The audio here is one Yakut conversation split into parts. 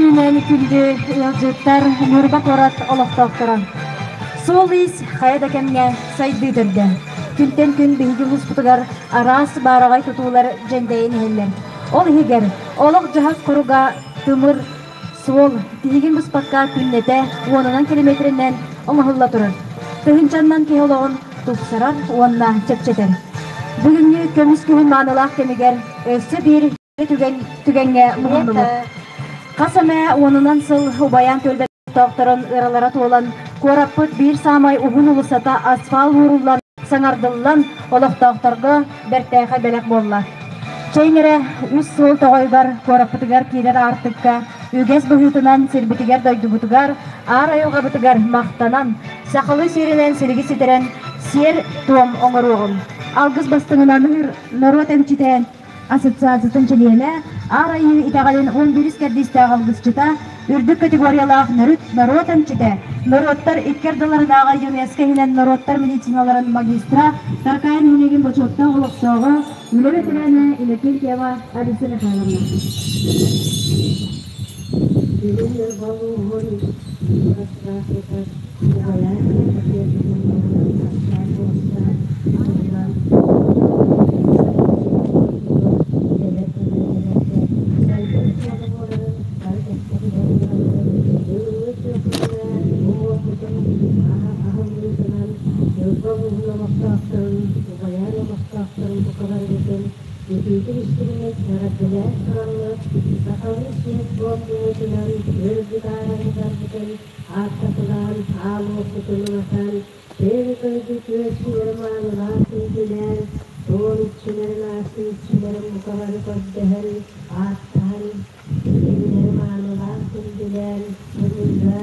күнүнэн күндү ыалдьыттар, Ньурба куорат олохтоохторо. Суол-иис хайа да кэмҥэ сайдыы төрдө. Күнтэн күн биһиги улууспутугар араас баараҕай тутуулар дьэндэйэн иһэллэр. Ол иһигэр олох-дьаһах хоруга тымыр суол тиһигин быспакка күннэтэ уонунан километринэн оҥоһулла турар. Тыһыынчаннан киһи олоҕун тупсарар уонна чэпчэтэр. Бүгүҥҥү көмүс күһүн маанылаах кэмигэр өссө биир түгэн түгэҥҥэ муһуннубут. Хас эмэ уонунан сыл убайаан түөлбэ олохтоохторун ыралара туолан, куораппыт биир саамай уһун уулуссата асфал ууруллан, саҥардыллан, олохтоохторго бэртээхэй бэлэх буолла. Чэйиҥ эрэ, үс суол тоҕойугар куораппытыгар киирэр аартыкка үгэс быһыытынан сирбитигэр-дойдубутугар, аар айылҕабытыгар махтанан, сахалыы сиэринэн силиги ситэрэн сиэр-туом оҥоруоҕуҥ. Алгыс бастыҥынан норуот эмчитэ Ассоциациятын чилиэнэ, Аар Айыы итэҕэлин 11 кэрдиистээх алгысчыта, үрдүк категориялаах нөрүт норуот эмчитэ, норуоттар икки ардыларынааҕы ЮНЕСКО иһинэн норуоттар медициналарын магистра, Таркаай нэһилиэгин бочуоттаах олохтооҕо, үлэ бэтэрээнэ Иннокентьева Алиса Михайловна. Бүгүн Ньурба улууһун графиката убайаан Итиитин-истиҥник эҕэрдэлээн тураммыт, сахалыы сиэр-туом быһыытынан үөрбүт аараҥдарбытын ааттатылаан, аал уоппутун уматан, Сиэр дойду күөс маанылаах күндүлээн, суол иччилэрин аасы иччилэрин бука бары көрдөһөн, ааттаһан, кинилэри маанылаах күндүлээн, сырыыга,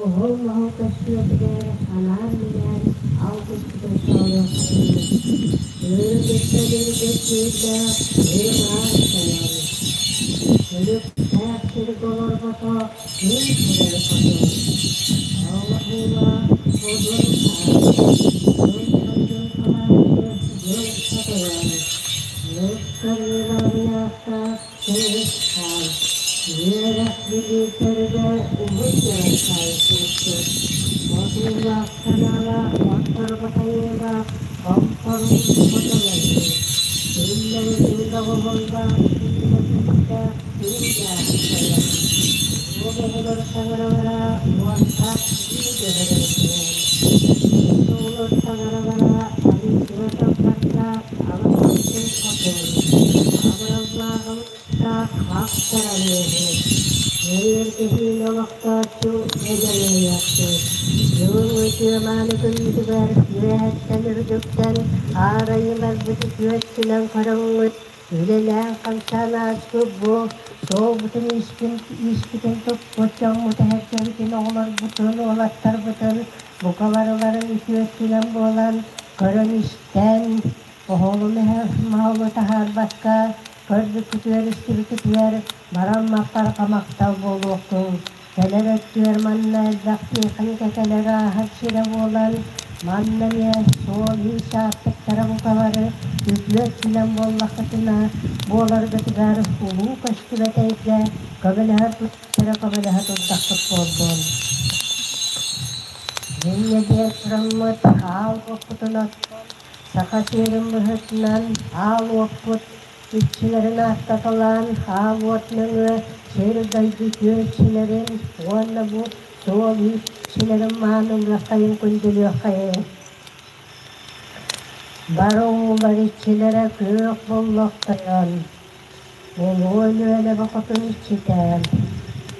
оһол-моһол көрсүөтүгэр анаан-минээн алгыспытын соһуоххайыҥ. Ырыгыттан ырыгыт күүрдээх ырым аас тойон, өлүктээх сиргэ олорбото күн сирэр хотун, оҥоһуулаах одун хаан, дьон хамаанчы дьыл хотойон, нуктарыыларыахтаах кыыс хаан, үөрэх билии төрүгэ уһун үөрэх хаайсыбыппыт, хотуулаах санаалаах отторго тайыылаах хомпорун хотолойуу, күннэрин доҕуһуоллаах күннэтиктээх күннээх тойон, уол оҕолор таҥаралара уоттаах күү көһөрөллөр, оҕолор таҥаралара арыытыга талбаттаах алаһыттан хотун, абыраллаах алыптаах ах таралыыһы, эйэргэһиини олохтооччу эдьэҥэйиэхпит. Бүгүҥҥү тыамааны күммүтүгэр үөһэттэн үрдүктэн аар айыыларбыт үтүөттүнэн көрөҥҥүт үлэлээн-хамсаан ааспыт бу суолбутун ииспитин туппут дьоммут эһэргэбитин оҕолорбутун уолаттарбытын бука барыларын үтүөттүнэн буолан көрөн-истэн оһолун маһолу таһаарбакка көрбүккүтүгэр истибиккитигэр баран маппарга махтал буолуохтун. Кэлэр өттүгэр манна элбэх тиэхиньикэ кэлэр ааһар сирэ буолан, манна эмиэ суол-иис аартыктара бука бары үтүө өттүнэн буоллаххытына, буоларгытыгар улуу көстүбэт эйгэ көмөлөһөр эрэ көмөлөһө турдахпыт буоллун. Инньэ диэн тураммыт аал уоппутун оттон, саха сиэрин быһыытынан аал уоппут иччилэрин ааттаталаан аал уот нөҥүө сир-дойду үтүө иччилэрин уонна бу суол иччилэрин маанылыаххайын күндүлүөххэйин. Бары уулар иччилэрэ күөх боллохтойон, Улуу Өлүөнэ хотун иччитэ,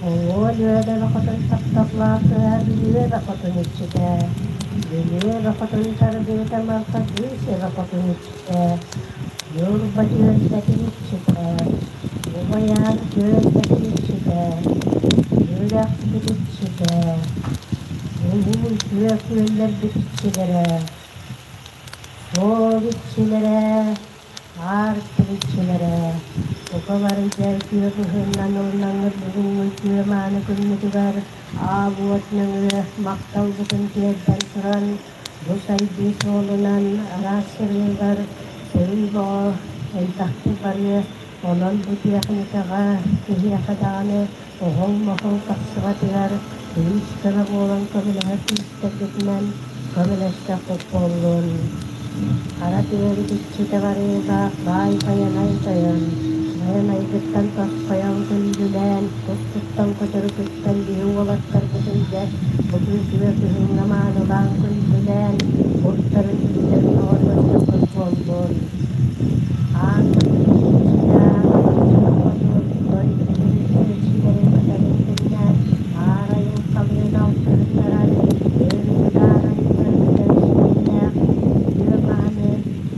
Улуу Өлүөнэ хотун тапталлаах кыыһа Бүлүү хотун иччитэ, Бүлүү хотун тардыыта Марха кыыс эбэ хотун иччитэ, Ньурба түөлбэтин иччитэ, Убайаан түөлбэтин иччитэ, Үрэхпит иччитэ, Улуу үтүө күөллэрбит иччилэрэ, Суол иччилэрэ, Аар иччилэрэ, бука бары дьэ үтүө быһыынан ылынаҥҥыт бүгүҥҥү үтүө мааны күммүтүгэр аал уот нөҥүө махталбытын тиэрдэн туран, бу сайдыы суолунан араас сырыылар сырыы бөҕө элбэхтик барыа. Онон бу тиэхиньикэҕэ киһиэхэ даҕаны оһол-моһол тахсыбатыгар күүс-көмө буолан көмөлөһөр күүстэргитинэн көмөлөстөххүт буоллун. Хара тыабыт иччитэ барыылаах баай Байанай тойон, Байанайгыттан тосхойон күндүлээн, кустуттан көтөрүкүттэн биһи уолаттарбытын дьэ бу күн күһүҥҥэ маанылаан күндүлээн, куртарын ииттэн оҕордоххут буоллун. Аан дойду иччилээх, хотун дойду иччилэрин кытары тэҥҥэ аар айылҕалыын алтыһыннаран, өр аарайдаргытын үтүө мааны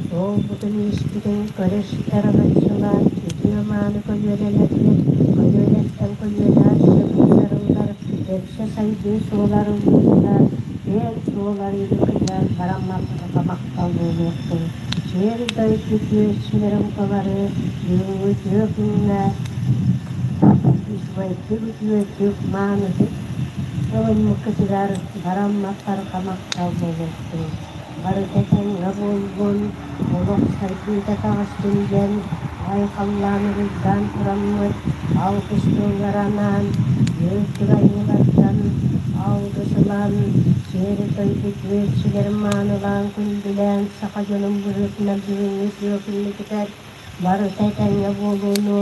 суолбутун-ииспитин көрө-истэр аҥаччылар, үтүө мааны көлүөнэлэрбит көлүөнэттэн көлүөнэ өссө тупсарыллар, өссө сайдыы суола арыллыыта, киэҥ суол арыйбытыгар бараммаппыта махтал буолуохтун. Сир дойду күөччүлэрин кылары бүгүҥҥү үтүө күҥҥэ үчүгэйдик үтүөтүк маанытык ылыммыккытыгар барамматтарга махтал буолуохтун. Барыта этэҥҥэ буоллун, олох сайдыыта таҕыстын диэн айхаллаан уруйдаан тураммыт алгыс тыллара анаан үөрдүк айыылартан алгыс ылан сиэри дойду күөччүлэрин маанылаан күндүлээн саха дьонун быһыытынан бүгүҥҥү үтүө күммүтүгэр барыта этэҥҥэ буолууну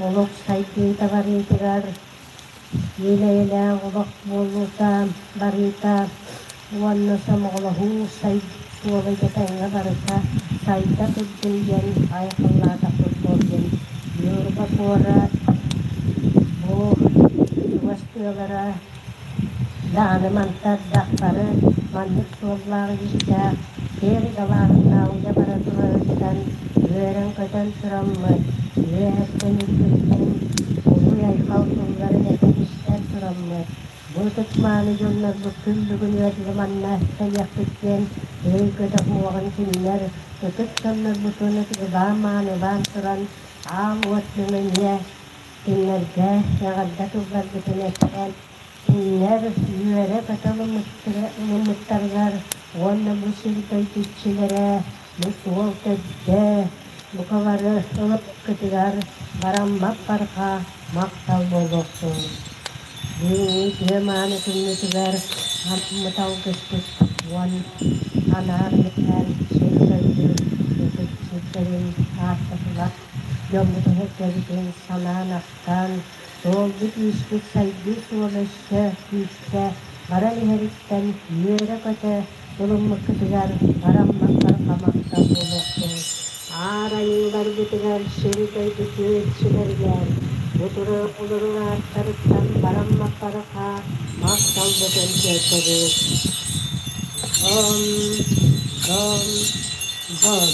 олох сайдыыта барыытыгар ил-эйэлээх олох буолуута барыыта уонна сомоҕолоһуу суола этэҥҥэ барыта сайда турдун диэн айхаллаатахпыт буоллун. Ньурба куорат бу чугас тыалара даҕаны мантардахтары маннык суоллаах-иистээх киэҥ далааһыннаах үлэ бара турарыттан үөрэн-көтөн тураммыт, үөһэттэн үрдүттэн уруй-айхал тылларын этэн истэн тураммыт, бу ытык-мааны дьоннорбут күн бүгүн ыалдьыманна кэлиэхпит диэн өй көтөх уоҕун кинилэр ытык дьоннорбутун ытыгылаан-маанылаан туран аал уот нөҥүө кинилэргэ эҕэрдэ тылларбытын эттэн Кинилэр үөрэ-көтө ылыммыттарыгар уонна бу сир дойду иччилэрэ, бу суол төрдө, бука бары ылыпкытыгар бараммат барҕа махтал буолуохтун. Бүгүҥҥү үтүө мааны күммүтүгэр аммыт алгыспыт уон анаан минээн сир дойду ытык сирдэрин ааттатылар дьоммутун-сэргэбитин санаан-ахтан Суолбут-ииспит сайдыы суола өссө күүскэ баран иһэриттэн үөрэ-көтө ылыммыккытыгар бараммаккар махтал буолуохтун. Аар айыыларбытыгар сири-дойду күөччүлэригэр бу турар олорор ааттарыттан бараммаккарха махталбытын тиэрдэбит. Дом, дом, дом.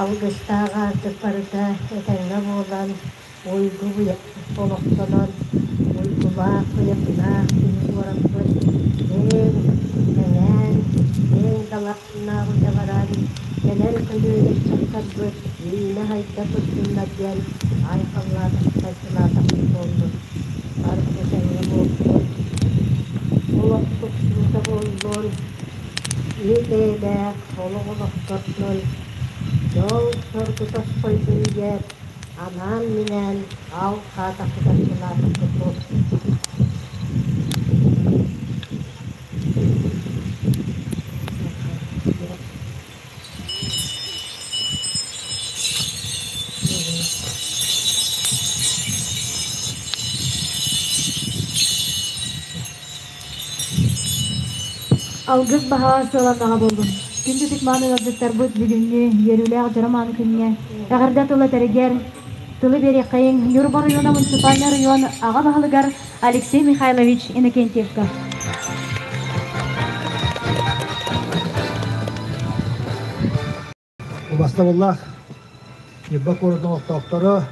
Алгыстаах аартык барыта этэҥҥэ буолан, уйгу олохтонон, уйгулаах уйатылаах киһи куораппыт киэҥ, кэҥээн, киэҥ далааһыннаах үлэ баран, кэлэр көлүөнэ ыччаттарбыт үүнэ-сайда турдуннар диэн айхаллаатахпыт буоллун. Барыта этэҥҥэ буоллун, олох тупсуута буоллун, ил-эйэлээх олох олохтордун, дьол-соргу тосхойдун диэн анаан-минээн аал хаатахпытын санаатахпыт буолсу. Алгыс баһа сыаланнаҕа буоллун. Күндү тикмаан ыалдьыттарбыт бүгүҥҥү үөрүүлээх дьоро мааны күҥҥэ эҕэрдэ тыл этэригэр тылы биэриэххэйиҥ Ньурба оройуона муниципальнай оройуон аҕа баһылыгар Алексей Михайлович Иннокентьевка. Убастабыллаах Ньурба куоратын олохтоохторо,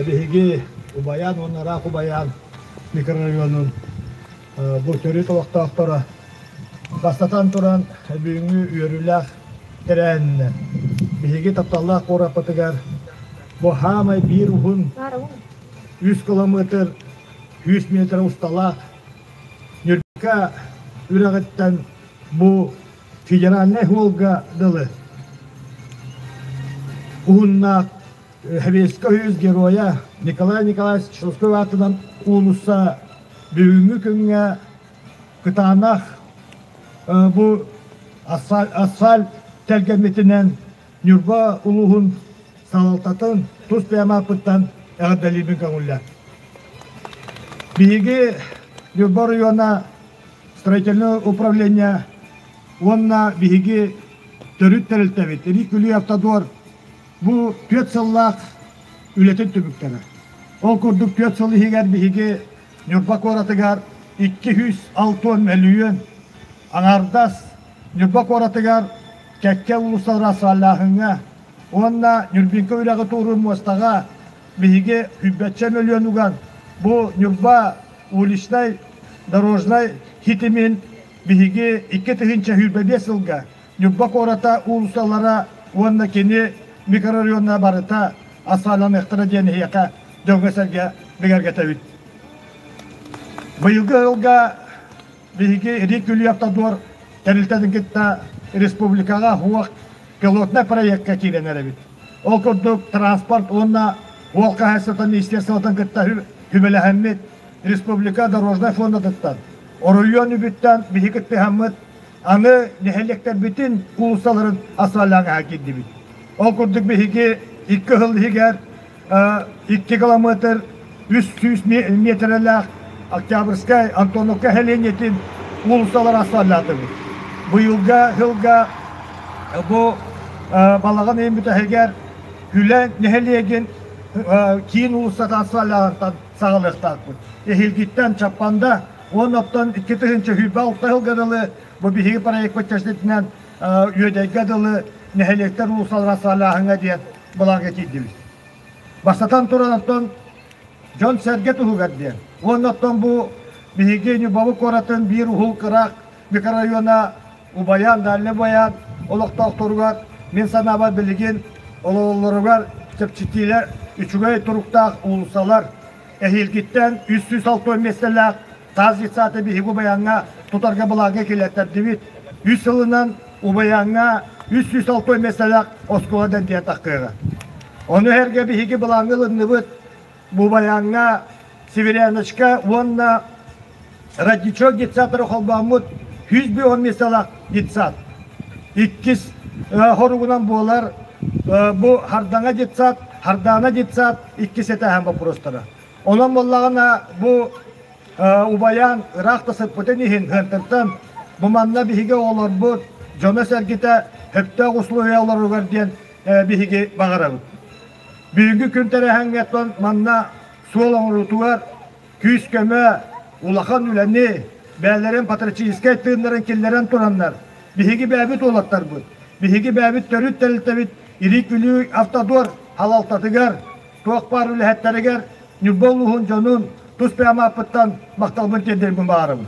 биһиги Убайаан уонна Ыраах Убайаан микрорайонун бу төрүт олохтоохторо бастатан туран бүгүҥҥү үөрүүлээх тэрээһининэн биһиги тапталлаах куораппытыгар бу хаамай биир уһун 3 километр 100 метр усталаах. Үрэҕиттэн бу федеральнай суолга дылы уһуннаах Сэбиэскэй Союз Геройа Николай Николаевич Шелковой аатынан уулусса бүгүҥҥү күҥҥэ кытаанах бу асфальт тэлгэммитинэн Ньурба улууһун салалтатын тус бэйэм ааппыттан эҕэрдэлиибин көҥүллээн. Биһиги Ньурба оройуона строительное управление уонна биһиги төрүт тэрилтэбит Рик Күлүү Автодор бу түөрт сыллаах үлэтин түмүктэрэ. Ол курдук түөрт сыл иһигэр биһиги Ньурба куоратыгар 260 мөлүйүөн аҥаардас Ньурба куоратыгар кэккэ уулуссалары асфальлааһыҥҥа уонна Нюрбинка үрэҕи туоруур муостаҕа биһиги сүүрбэччэ мөлүйүөн уган бу Ньурба уличнай дорожнай ситимин биһиги 2025 сылга Ньурба куората уулуссалара уонна кини микрорайона барыта асфальланыахтара диэн эһиэхэ дьоҥҥо-сэргэ бигэргэтэбит. Быйылгы сылга биһиги Рик Күлүү Автодор тэрилтэтин кытта республикаҕа ХУАХ пилотнай проекка киирэн эрэбит. Ол курдук транспорт уонна уол хаһаайыстыбатын министерствотын кытта сүбэлэһэммит республика дорожнай фондатыттан, оройуон үбүттэн биһи кыттыһаммыт аны нэһилиэктэрбитин уулуссаларын асфальлааҥҥа киирдибит. Ол курдук биһиги икки сыл иһигэр 2 километр 300 миэтэрэлээх Октябрьскай Антоновка сэлиэнньэтин уулуссалар асфальлаатыбыт. Быйылга сылга бу балаҕан ыйын бүтэһигэр Күлэ нэһилиэгин киин уулуссата асфальлааһынтан саҕалыахтаахпыт. Эһиилгиттэн Чаппанда уонна оттон 2026 сылга дылы бу биһиги проекпыт чэрчитинэн Үөдэйгэ дылы нэһилиэктэр уулуссалара асфальлааһыҥҥа диэн былааҥҥа киирдибит. Бастатан туран оттон дьон-сэргэ туһугар диэн. Уонна оттон бу биһиги Ньурбабыт куоратын биир уһул кыраах микрорайона Убайаан, Дальний Убайаан олохтоохторугар мин санаабар билигин олороллоругар чэпчэтиилэр үчүгэй туруктаах уулуссалар эһиилгиттэн 360 миэстэлээх таас детсады биһиги Убайааҥҥа тутарга былааҥҥа киллэртэрдибит. Үс сылынан Убайааҥҥа 360 миэстэлээх оскуола дэнтийэ таххыаҕа. Ону эргэ биһиги былааҥҥа ылынныбыт. Убайааҥҥа Северяночка уонна Родничок детсадтары холбооммут 110 миэстэлээх детсад. Иккис хоругунан буолар бу Хардаҥа детсад, Хардаана детсад иккис этээһин боппуруостара. Онон буоллаҕына бу Убайаан ыраах да сыппытын иһин Хантантан бу манна биһиги оҕолорбут дьоно-сэргэтэ сөптөөх условия олоругар диэн биһиги баҕарабыт. Бүгүҥҥү күн тэрээһиҥҥэ манна суол оҥоруутугар күүс-көмө, улахан үлэни, бэйэлэрин патриотическай тыыннарын киллэрэн тураннар, биһиги бэйэбит уолаттарбыт, биһиги бэйэбит төрүт тэрилтэбит Илии-Күлүү Автодор салалтатыгар, туох баар үлэһиттэригэр Ньурба улууһун дьонун тус бэйэм ааппыттан махталбын тиэрдэрбин баҕарабын.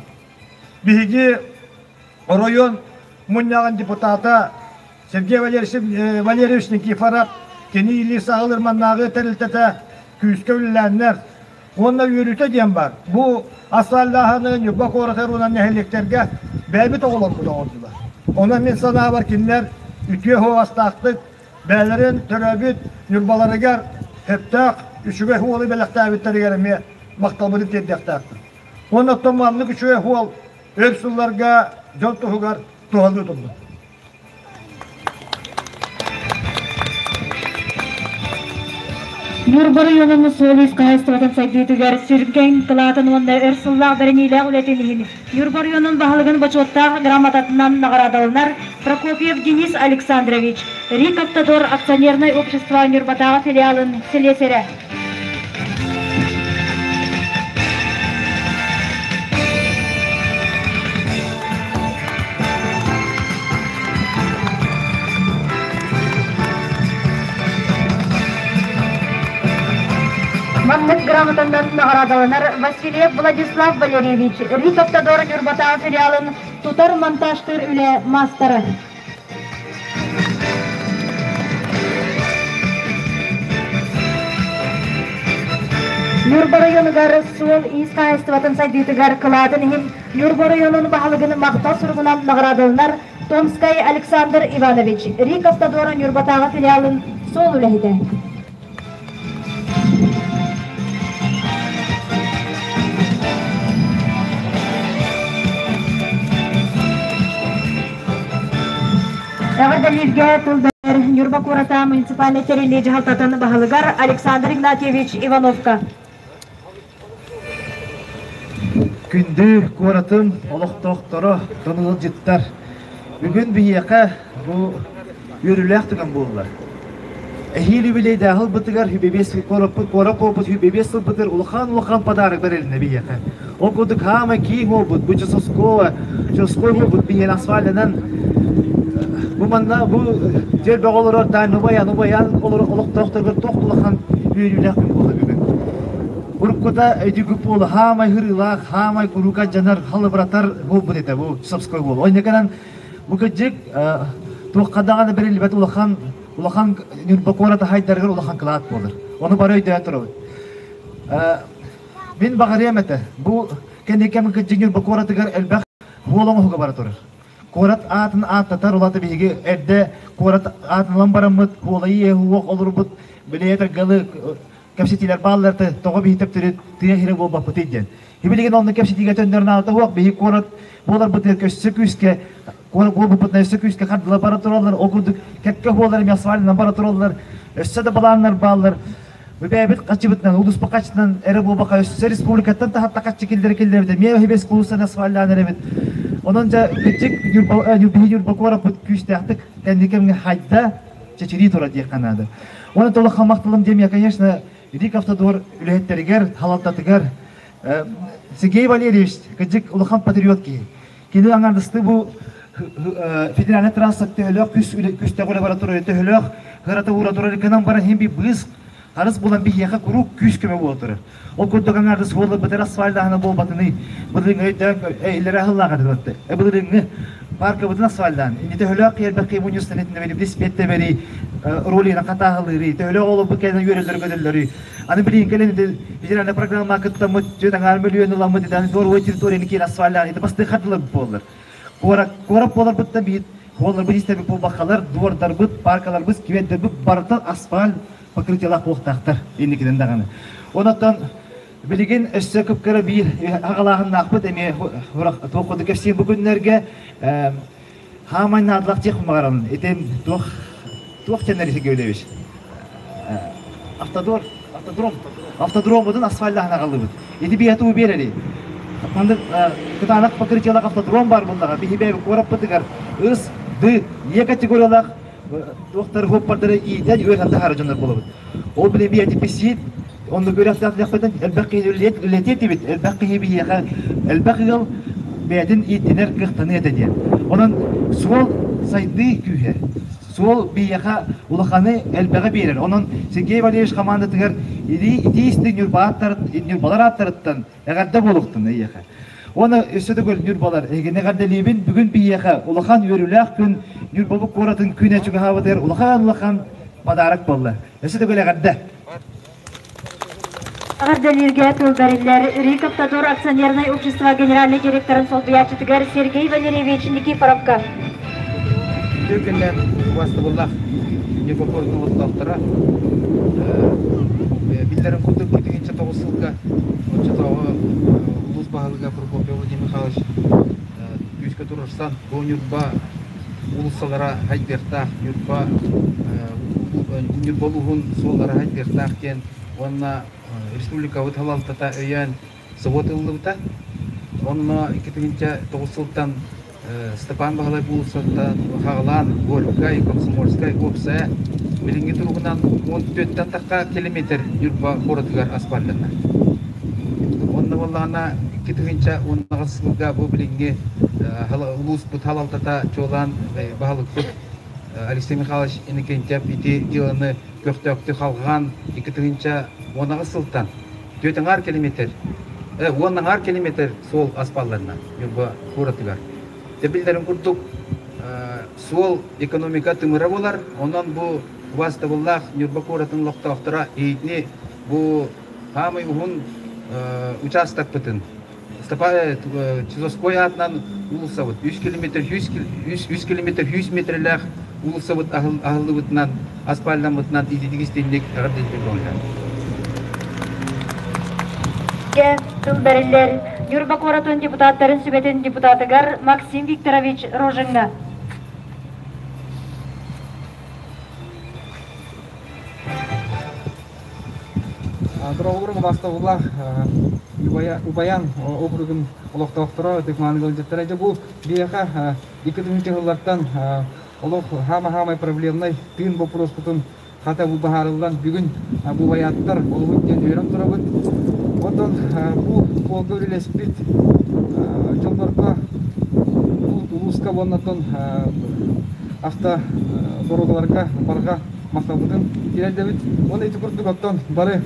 Биһиги оройуон мунньаҕын депутата Сергей Валерьевич Никифоров кини илии саҕалыыр маннааҕы тэрилтэтэ күүскэ үлэлээннэр уонна үөрүүтэ диэн бар. Бу асфальтааһыны Ньурба куораты уонна нэһилиэктэргэ бэйэбит оҕолорбут оҥордулар. Онон мин санаабар кинилэр үтүө суобастаахтык Бэйэлэрин төрөөбүт Ньурбаларыгар сөптөөх үчүгэй уолу бэлэхтээбиттэригэр эмиэ махталбытын тиэрдиэхтээхпит. Уонна оттон маннык үчүгэй уол өр сылларга дьон туһугар туһалыы турбут. Ньурба районун суол-иис хаһаайыстыбатын сайдыытыгар сүргэҥ кылаатын уонна өр сыллаах бэриниилээх үлэтин иһин Ньурба оройуонун баһылыгын бочуоттаах грамотатынан наҕараадаланар Прокопьев Денис Александрович, РИК Автодор акционернай общество Ньурбатааҕы филиалын силиэсэрэ. Маннык грамотанан наҕараадаланар Васильев Владислав Валерьевич, Рик Автодор Ньурбатааҕы филиалын тутар-монтажтыыр үлэ маастара. Ньурба районугар суол-иис хаһаайыстыбатын сайдыытыгар кылаатын иһин Ньурба районун баһылыгын махтал суругунан наҕараадаланар Томскай Александр Иванович, Рик Автодора Ньурбатааҕы филиалын суол үлэһитэ. Эҕэрдэлииргэ тыл бэрэр Ньурба куората муниципальнай тэриллии дьаһалтатын баһылыгар Александр Игнатьевич Ивановка. Күндү куоратым олохтоохторо, дьон Бүгүн биһиэхэ бу үөрүүлээх түгэн буолла. Эһиил юбилейдээҕи ылбытыгар хүбэбиэс куораппыт куорат буолбут хүбэбиэс сылбытыгар улахан-улахан подарок бэрилиннэ биһиэхэ. Ол курдук хаамай киин буолбут бу Часовского, Часовской буолбут биһиэн асфальтынан бу манна бу дьиэрбэҕэ олорор Дальнобаян, Убаян олорор олохтоохторугар туох улахан үөрүүлээх күн буолла бүгүн. Уруккута эдигү буола хаамай хырыылаах, хаамай куруука дьанар халыбыратар буолбут этэ бу Часовской буол. Онньаканан бу кыдьык туохха даҕаны бэриллибэт улахан улахан Ньурба куората хайдарыгар улахан кылаат буолар. Ону бары өйдөөн турабыт. Мин баҕарыам этэ, бу кэнникэм кыдьык Ньурба куоратыгар элбэх хуол оҥоһуга бара турар. Куорат аатын ааттатар улата биһиги эрдэ куорат аатын ылан бараммыт, хуолайы уох олорбут, билиэтер галы кэпсэтиилэр бааллар тоҕо биһи төптөрү тыа сирэ буолбаппытый диэн. Билигин онно кэпсэтиигэ төннөрүн аата суох биһи куорат буоларбытыгар өссө күүскэ куорат буолбуппутунан өссө күүскэ хардыла бара тураллар, ол курдук кэккэ хуолар эмиэ асфальтынан бара тураллар, өссө да балааннар бааллар. Бэйэбит хаччыбытынан, улууспут хаччытынан эрэ буолбакка өссө республикаттан таһатта хаччы киллэрэ киллэрэбит, эмиэ хибес кулуустан асфальтаан эрэбит. Онон дьэ кырдьык биһи Ньурба куораппыт күүстээхтик кэнники кэмҥэ хайда чэчирии турар диэххэ наада. Уонна толох махталым диэм я, конечно, Рик Автодор үлэһиттэригэр, халалтатыгар Сергей Валерьевич кырдьык улахан патриот киһи. Кини аҥардастыы бу федеральный трасса төһөлөөх күс күстээх үлэ бара турар, төһөлөөх ырата уура турар гынан баран иһин би быыс харыс булан биһиэхэ куруук күүс көмө буола турар. Ол курдук аҥаардас буоларбытыгар асфальтааһына буолбатыный, былырыыҥҥы өйдөөн иллэрэ аһыллаах этэ былырыыҥҥы паркабытын асфальтаан, инни төһөлөөх киэрбэххи мунньустан итиннэбэри биспиэттэбэри ролигынан хатааһылыырый, төһөлөөх олорбут кэлэн үөрэллэр көтөллөрүй. Аны билигин кэлэн ити федеральная программа кыттаммыт 4,5 миллион ыламмыт итан дворовой территорияны киэр асфальтаан ити бастыы хардылар буоллар. Куорат куорат буоларбыттан биир буоларбыт истэбит буолбаккалар, двордарбыт, паркаларбыт, сквердэрбит барыта асфальт покрытиелаах буолуохтаахтар инникитин даҕаны. Онон билигин өссө кып-кыра биир аҕалааһыннаахпыт эмиэ туох курдук кэпсиир бу күннэргэ хаамай наадалаах диэх баҕарабын. Ити туох туох теннер Сергеевич? Автодор, автодром, автодроммутун асфальтаһын аҕаллыбыт. Ити биһи туу биэрэри. Маннык кытаанах покрытиелаах автодром бар буллаҕа. Биһи бэйэбит куораппытыгар ыс, ды, е категориялаах туохтар хуоппардары иитэн үөрэтэн таһаара дьоннор буолабыт. Ол били биэтипписиит оннук үөрэхтээх элбэх киһи үлэлиэ этибит, элбэх киһи биһиэхэ элбэх ыал бэйэтин ииттинэр кыахтаныа этэ диэн. Онон суол сайдыы күүһэ. Суол биһиэхэ улаханы элбэҕи биэрэр. Онон Сергей Валерьевич хамаандатыгар илии итии истиҥ ньурбалар ааттарыттан Эҕэрдэ буолуохтун эйиэхэ. Уонна өссө төгүл Ньурбалар, эһигини эҕэрдэлиибин. Бүгүн биһиэхэ улахан үөрүүлээх күн, Ньурбабыт куоратын күнэ чугаһаабытыгар улахан-улахан подарок буолла. Өссө төгүл эҕэрдэ! Эҕэрдэлииргэ тыл бэриллэр Рик Автодор акционернай общество генеральнай директорын солбуйааччытыгар Сергей Валерьевич Никифоровка. Үтүө күннэр убастабыллаах Ньурба куоратын олохтоохторо биллэрин курдук 2009 сылга оччотооҕу улуус баһылыга Прокопьев Владимир Михайлович күүскэ туруорсан бу Ньурба уулуссалара хайдыахтаах Ньурба Ньурба улууһун суоллара хайдыахтаах диэн уонна республикабыт салалтата өйөөн собуот ыллыбыта. Онно 2009 сылтан Степан Баһылай уулуссаттан хаҕылаан Горькай, Комсомольскай уопсайа билиҥҥи туругунан 14-тэн тахха километр Ньурба куоратыгар асфальтанна. Онно буоллаҕына 2018 сылга бу билиҥҥи улууспут салалтата чуолаан баһылыкпыт Алексей Михайлович Иннокентьев ити дьыаланы көхтөөхтүк халҕаан 2018 сылтан 4,5 километр, 10,5 километр суол аспалланна Ньурба куоратыгар. Дьэ биллэрин курдук, суол экономика тымыра буолар. Онон бу убаастабыллаах Ньурба куоратын олохтоохторо итини бу Хаамай уһун учаастакпытын Чижовской аатынан уулуссабыт 3 километр 3 километр 100 метрэлээх уулуссабыт аһыллыбытынан, аспаалламмытынан ититик истинник эҕэрдэлиир көҥүллээх. Тыл бэриллэр Ньурба куоратын депутаттарын сүбэтин депутатыгар Максим Викторович Рожиҥҥа. Дороҕолорум убаастабыллаах Убайан округун олохтоохторо, ытык-мааны ыалдьыттара. Дьэ бу биһиэхэ 2000 сыллартан олох хаама-хаамай проблемнай тыын боппуруоспутун хата бу баһаарыллан бүгүн бу убайааттар олуһун диэн үөрэн турабыт. Онтон бу суолга үлэлэспит дьоннорго улууска уонна авто дорогаларга барҕа махталбытын тириэрдэбит. Уонна ити курдук оттон бары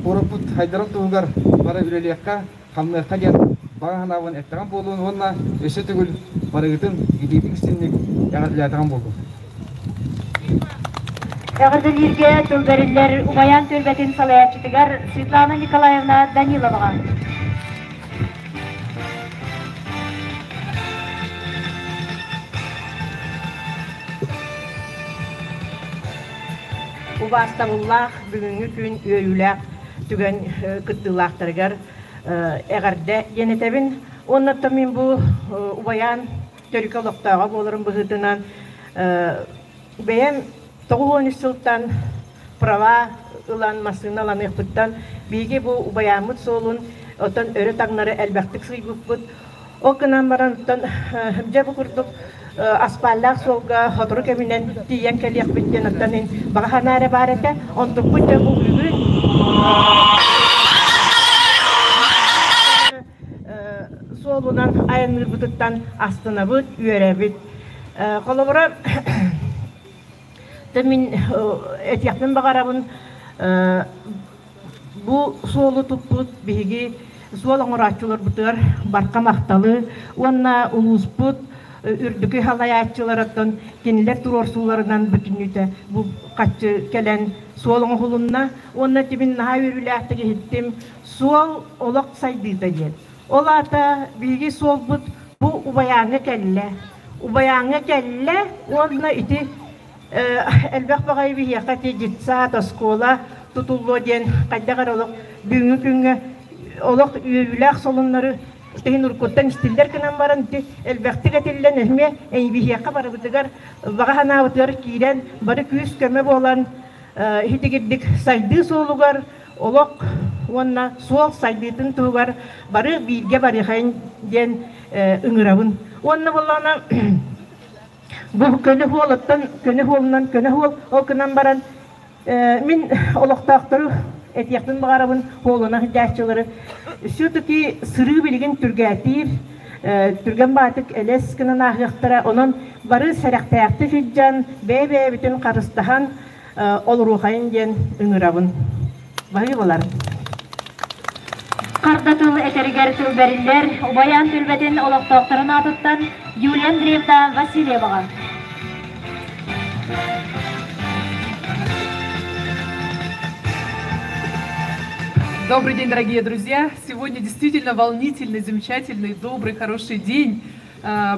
куораппыт хайдарын туһугар бары үлэлиэххэ, хамныахха диэн баҕа санаабын эттэҕим буолуон уонна өссө төгүл барыгытын итиитик истинник эҕэрдэлээтэҕим буоллун. Эҕэрдэлииргэ тыл бэриллэр Убайаан түөлбэтин салайааччытыгар Светлана Николаевна Даниловаҕа. Убаастабыллаах бүгүҥҥү күн үөрүүлээх түгэн кыттыылаахтарыгар эҕэрдэ диэн этэбин. Уонна мин бу убайаан төрүкү олохтооҕо буоларым быһыытынан бэйэм 93 сылтан права ылан массыына ыланыахпыттан биһиги бу убайааммыт суолун оттон өрө таҥнары элбэхтик сыыйбыппыт. Ол гынан баран оттон дьэ бу курдук аспааллаах суолга сотору кэминэн тиийэн кэлиэхпит диэн оттон баҕа санаа эрэ баар этэ. Онтукпут дьэ бу бүгүн суолунан айанныырбытыттан астынабыт, үөрэбит. Холобура, мин этиэхпин баҕарабын, бу суолу туппут биһиги суол оҥорооччуларбытыгар барха махталы уонна улууспут үрдүкү салайааччыларыттан кинилэр туруорсууларынан бүтүннүүтэ бу хаччы кэлэн суол оҥоһулунна уонна тибин наһаа үөрүүлээхтик иһиттим суол олох сайдыыта диэн. Ол аата биһиги суолбут бу Убайааҥҥа кэллэ. Убайааҥҥа кэллэ уонна ити элбэх баҕайы биһиэхэ ити детсад, оскуола тутуллуо диэн хайдах эрэ олох бүгүҥҥү күҥҥэ олох үөрүүлээх солуннары иһин уруккуттан истиллэр гынан баран ити элбэхтик этиллэн эмиэ биһиэхэ барыбытыгар баҕа санаабытыгар киирэн бары күүс-көмө буолан иһитигирдик сайдыы суолугар олох уонна суол сайдыытын туһугар бары бииргэ барыахайын диэн ыҥырабын. Уонна буоллаҕына бу көнө суолуттан көнө суолунан көнө суол ол гынан баран мин олохтоохтору этиэхпин баҕарабын суолунан сылдьааччылары все-таки сырыы билигин түргээтиир түргэн баатык элэс гынан ааһыахтара онон бары сэрэхтээхтик сылдьан бэйэ-бэйэбитин харыстаһан олоруохайын диэн ыҥырабын. Баһыыбалар. Харда тыл этэригэр тыл бэриллэр Убайаан түөлбэтин олохтоохторун аатыттан Юлия Андреевна Васильеваҕа. Добрый день, дорогие друзья! Сегодня действительно волнительный, замечательный, добрый, хороший день.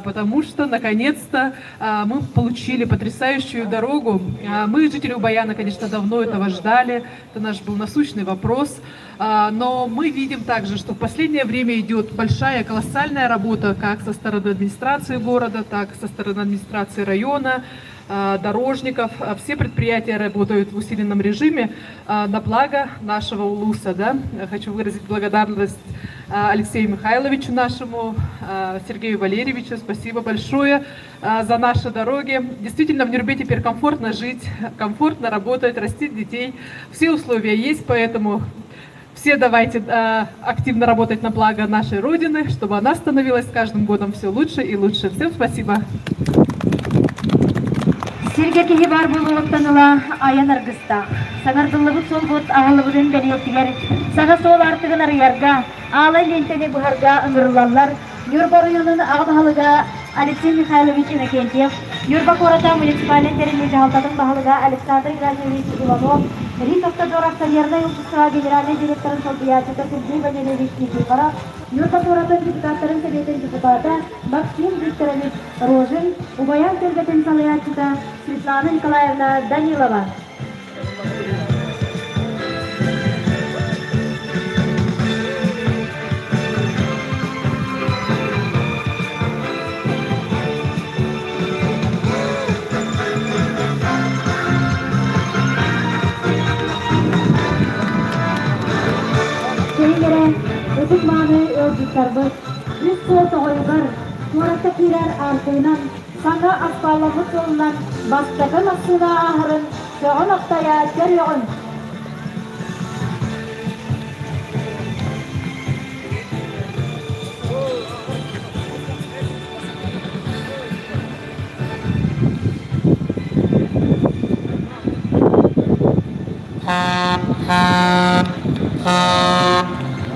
Потому что наконец-то мы получили потрясающую дорогу. Мы, жители Убаяна, конечно, давно этого ждали, это наш был насущный вопрос, но мы видим также, что в последнее время идет большая, колоссальная работа как со стороны администрации города, так и со стороны администрации района, дорожников. Все предприятия работают в усиленном режиме на благо нашего улуса. Да? Хочу выразить благодарность Алексею Михайловичу нашему, Сергею Валерьевичу. Спасибо большое за наши дороги. Действительно, в Нюрбе теперь комфортно жить, комфортно работать, растить детей. Все условия есть, поэтому все давайте активно работать на благо нашей Родины, чтобы она становилась с каждым годом все лучше и лучше. Всем спасибо. Сиргэ киһи баар буолуоҕуттан ыла айан аргыстаах. Саҥардыллыбыт суолбут аһыллыбытын бэлиэтигэр саҥа суол аартыгын арыйарга, аалай лиэнтэни быһарга ыҥырыллаллар Ньурба оройуонун аҕа баһылыга Алексей Михайлович Иннокентьев. Ньурба куората муниципальнай тэриллии дьаһалтатын баһылыга Александр Игнатьевич Иванов, Рисавтодор акционернай общество генеральнай директорын солбуйааччыта Сергей Валерьевич Никифоров, Ньурба куоратын депутаттарын сэбиэтин депутата Максим Викторович Рожин, Убайаан түөлбэтин салайааччыта Светлана Николаевна Данилова. Кэлин эрэ ытык мааны ыалдьыттарбыт үс суол тоҕойугар куоракка киирэр аартыгынан саҥа аспаалламмыт суолунан бастакы массыына ааһарын сөҕө-махтайа көрүөҕүҥ.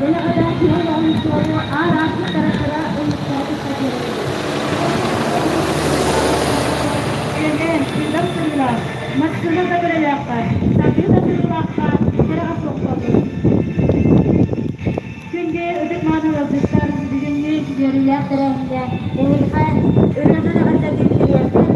Дэлэҕэ киһи олоҕун суолу аар-аартыктара кыра ыллыктара кытта биэрэллэр. Эмэн, сыыдам сырыылаах, массыына да көлөлөөххө, сатыы да сырыылаахха кэрэҕэ суох буоллун. Күндү ытык мааны ыалдьыттар, бүгүҥҥү үөрүүлээх тэрээһиҥҥэ эһиэхэ ырыанан эҕэрдэлиир тириэрдэн,